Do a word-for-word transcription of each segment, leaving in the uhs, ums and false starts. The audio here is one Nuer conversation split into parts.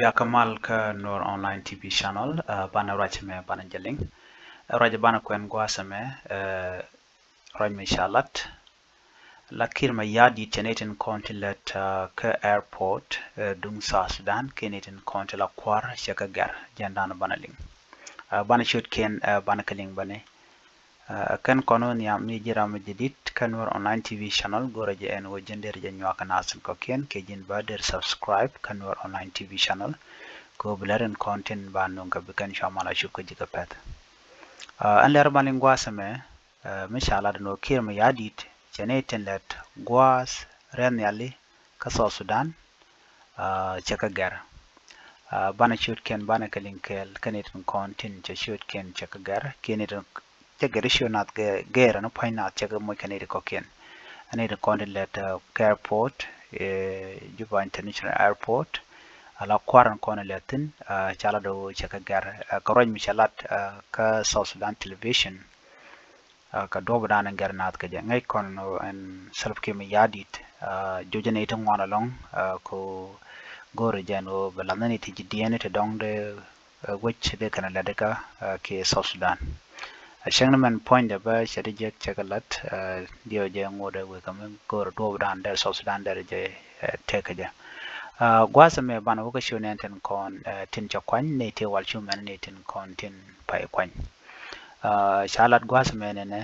Bia kä mal kä Nuer Online T V channel, banɛ ruac mɛ banɛ jɛ liŋ. Ruac banɛ kuɛn gua̱a̱th mɛ, ruac mi ca lat. La Kiir Mayardit cɛ ni tin kɔn ti lät kä airport duŋ South Sudan, kɛ ni tin kɔn ti la kuar cɛ kä gɛr, jɛn dan banɛ liŋ. Banɛ ciöt kiɛn banɛ kɛ liŋ bani. Kɛn kɔn wä nhiam ni ji̱ ram mi jadid kä Nuer Online T V channel, go̱rɛ jɛ ɛn wä ji̱n der jɛ nyuak kɛ nath tin kɔ̱kiɛn, kɛ ji̱n ba der subscribe kä Nuer Online T V channel. Kɛ wä bi lɛr in kɔn tin ba nuŋ kɛ bi kɛn cua mal a cup kä ji̱ kɛ pɛth. Ɛn lɛr ma liŋ gua̱a̱th mɛ, mi ca lat in wä Kiir Mayardit cɛ ni tin lät gua̱a̱th rɛn nhiali kä South Sudan, cɛ kä gɛr. Banɛ ciöt kiɛn banɛ kɛ liŋ kɛɛl kɛ ni tin kɔn tin cɛ ciöt kiɛn cɛ kä gɛr, kiɛn ni tin cɛ gɛr i̱ ciöt nath gɛr ɛn pua̱ny nath cɛ kɛ moc kɛ ni tin kɔ̱kiɛn. Ɛn ni tin kɔn tin lät kä airport, Juba International Airport, ala kuar in kɔn in lät thin, ca lat do̱ cɛ kä gɛr. Kɛ ruac mi cɛ lat kä South Sudan Television, kɛ duɔ̱p dan in gɛr nath kɛ jɛ ŋäc kɔn ɛn Salva Kiir Mayardit, jocɛ ni ti ŋuan alɔŋ, kɛ go̱o̱ri jɛn wä bɛ lath ni ti ji̱ diɛn ti dɔŋ dee wec dee kɛn lɛt kä kiɛ South Sudan. Cäŋ ni mɛn puɔ̱nydɛ bä cɛ ti jek cɛ kɛ lat, diɛ jɛ ŋot dee wek kɛ mi go̱o̱ri duɔ̱p dan dee South Sudan dee jɛ tëk kɛ jɛ. Gua̱a̱th mɛ banɛ wä kä ciöt nɛn tin kɔn tin cɛ kuany ni ti wal cu mɛn ni tin kɔn tin pay kuany. Ca lat gua̱a̱th mɛ nɛnɛ,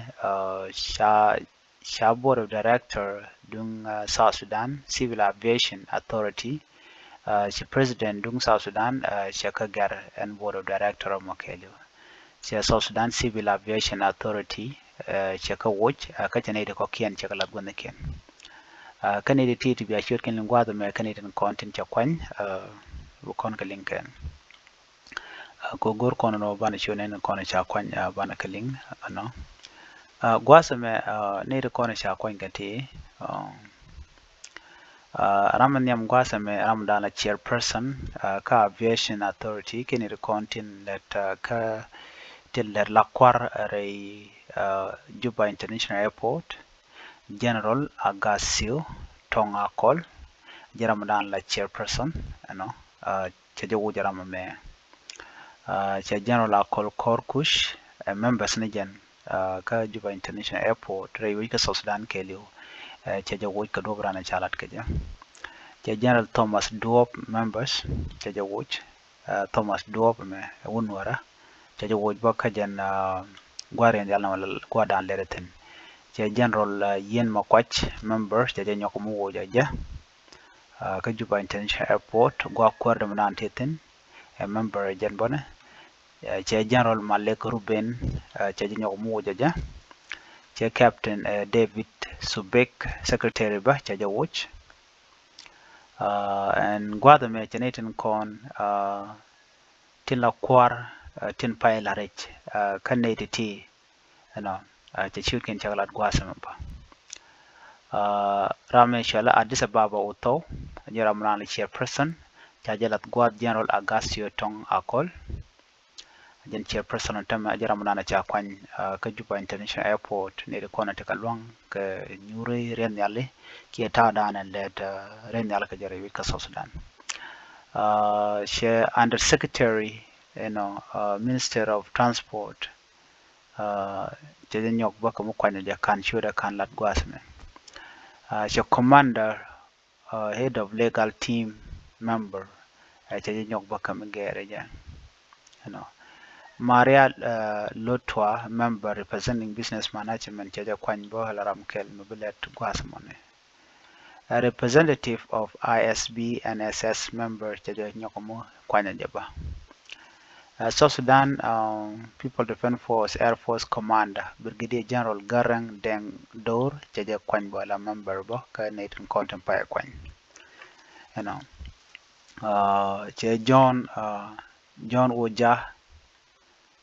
ca ca board of director duŋ South Sudan Civil Aviation Authority, cɛ president duŋ South Sudan cɛ kä gɛr ɛn board of director mɔ kɛɛliw. Cɛ South Sudan Civil Aviation Authority cɛ kä woc, kä cɛ nɛy ti kɔ̱kiɛn cɛ kä lat guäthnikiɛn. Kä nɛy ti ti ti bia ciöt kɛn liŋ gua̱a̱th mɛ kä nɛy tin kɔn tin cɛ kuany, bi kɔn kɛ liŋ kɛn. Kɛ go̱r kɔn nɔ banɛ ciöt nɛn kɔn ca kuany, banɛ kɛ liŋ ɛnɔ. Gua̱a̱th mɛ nɛy ti kɔn ca kuany kɛ ti, ram nhiam gua̱a̱th mɛ ram dan la chairperson kä Aviation Authority kɛ nɛy ti kɔn tin lät kä tin lät la kuar rɛy Juba International Airport, General Agasio Tong Akol, jɛ ram dan la chairperson ɛnɔ. Cɛ jɛ wuc ram mɛ. Cɛ General Akol Kor Kush, ɛ members ni jɛn kä Juba International Airport rɛy wec kä South Sudan kɛɛliw. Cɛ jɛ wuc kɛ duɔ̱p ran ca lat kɛ jɛ. Cɛ General Thomas Duop, members, cɛ jɛ wuc. Thomas Duop mɛ ɛ wun wärä. Cɛ jɛ wuc bä kä jɛn gua̱riɛn dial na wala gua̱dan lɛrɛ thin. Cɛ General Yen Makuac, member, cɛ jɛ nyɔk mi wuc a jɛ. Kä Juba International Airport, gua̱ kuäär däm nan ti thin, ɛ member jɛn bɔnɛ. Cɛ General Malek Ruben, cɛ jɛ nyɔk mi wuc a jɛ. Cɛ Captain David Subek, secretary bä, cɛ jɛ wuc. Ɛn gua̱th ɛmɛ cɛ ni tin kɔn tin la kuar, tin pay la rɛc kä nɛy ti ti. Ɛnɔ, cɛ ciöt kɛn cɛ kɛ lat gua̱a̱th ɛmɛ bä. Ram mi cɔal Addis Ababa Uthou, jɛ ram nan la chairperson, ca jɛ lat gua̱a̱th General Agasio Tong Akol. Jɛn chairperson tämɛ, jɛ ram nan ca kuany kä Juba International Airport, ni ri kɔn ti kɛ luaŋ kɛ nyuri riɛn nhiali kiɛ ta̱a̱ dan ɛn lɛt riɛn nhiali kɛ jɛ rɛy wec kä South Sudan. Cɛ Under Secretary, you know, Minister of Transport, cɛ jɛ nyɔk bä kɛ mi kuany jɛ kan ciötdɛ kan lat gua̱a̱th mɛ. Cɛ Commander, Head of Legal Team member, cɛ jɛ nyɔk bä kɛ mi gɛɛrɛ jɛ. You know, Maria Lotwa, member representing Business Management, cɛ jɛ kuany bä la ram kɛl mi bi lɛt gua̱a̱th mɔni. A representative of I S B N S S member cɛ jɛ nyɔk mi kuany jɛ bä. South Sudan People Defense Force Air Force Commander Brigadier General Garang Deng Dor cɛ jɛ kuany bä la member bä kä nɛy tin kɔn tin pay kuany. You know, cɛ John John Oja,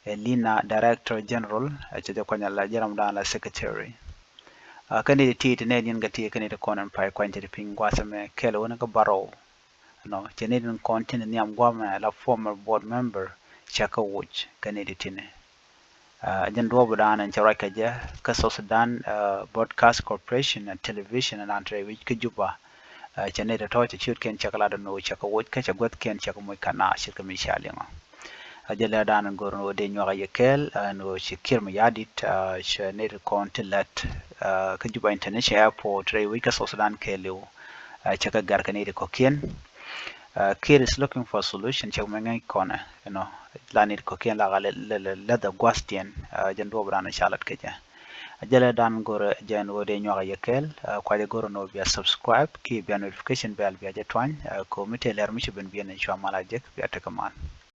Elina Director General, cɛ jɛ kuany la jɛ ram dan la secretary. Kä nɛy ti ti nɛ niɛn kɛ ti kä nɛy ti kɔn in pay kuany ti piny gua̱a̱th mɛ kɛl wä ni kä Barrow. Nɔ cɛ nɛy tin kɔn tin nhiam gua̱a̱th mɛ la former board member cɛ kä wuc kä nɛy ti ti nɛ. Jɛn duɔ̱ɔ̱p dan in cɛ ruac kɛ jɛ kä South Sudan Broadcast Corporation and Television in an te rɛy wec kä Juba. Cɛ nɛy tɔ̱tɔ̱ cɛ ciötkiɛn cɛ kɛ lat ɛn ɣöö cɛ kɛ woc kä cɛ guäthkiɛn cɛ kɛ moc kɛ naath ce̱tkɛ mi cia liŋɔ. Ɛ jɛn lɛ dan in go̱r ɛn ɣöö dee nyuak a yɛ kɛɛl ɛn ɣöö ci Kiir Mayardit cɛ nɛy ti kɔn ti lät kä Juba International Airport rɛy wec kä South Sudan kɛɛliw. Cɛ kɛ gɛr kɛ nɛy ti kɔ̱kiɛn. Kiir is looking for a solution, cɛ mɛ ŋäc kɔnɛ, you know, la nɛy ti kɔ̱kiɛn la ɣä lɛ lɛ lɛ lɛ dhɛ gua̱thdiɛn. Jɛn duɔ̱ɔ̱p dan ca lat kɛ jɛ. A jɛlɛ dan go̱rɛ jɛn ɣöö dee nyuak a yɛ kɛɛl. Kuacɛ go̱rɛ nɔ bia subscribe ki bia notification bell bia jɛ tuany. Kɛ mi tëë lɛr mi ci ben biɛn in cua mal a jek bia tekɛ man.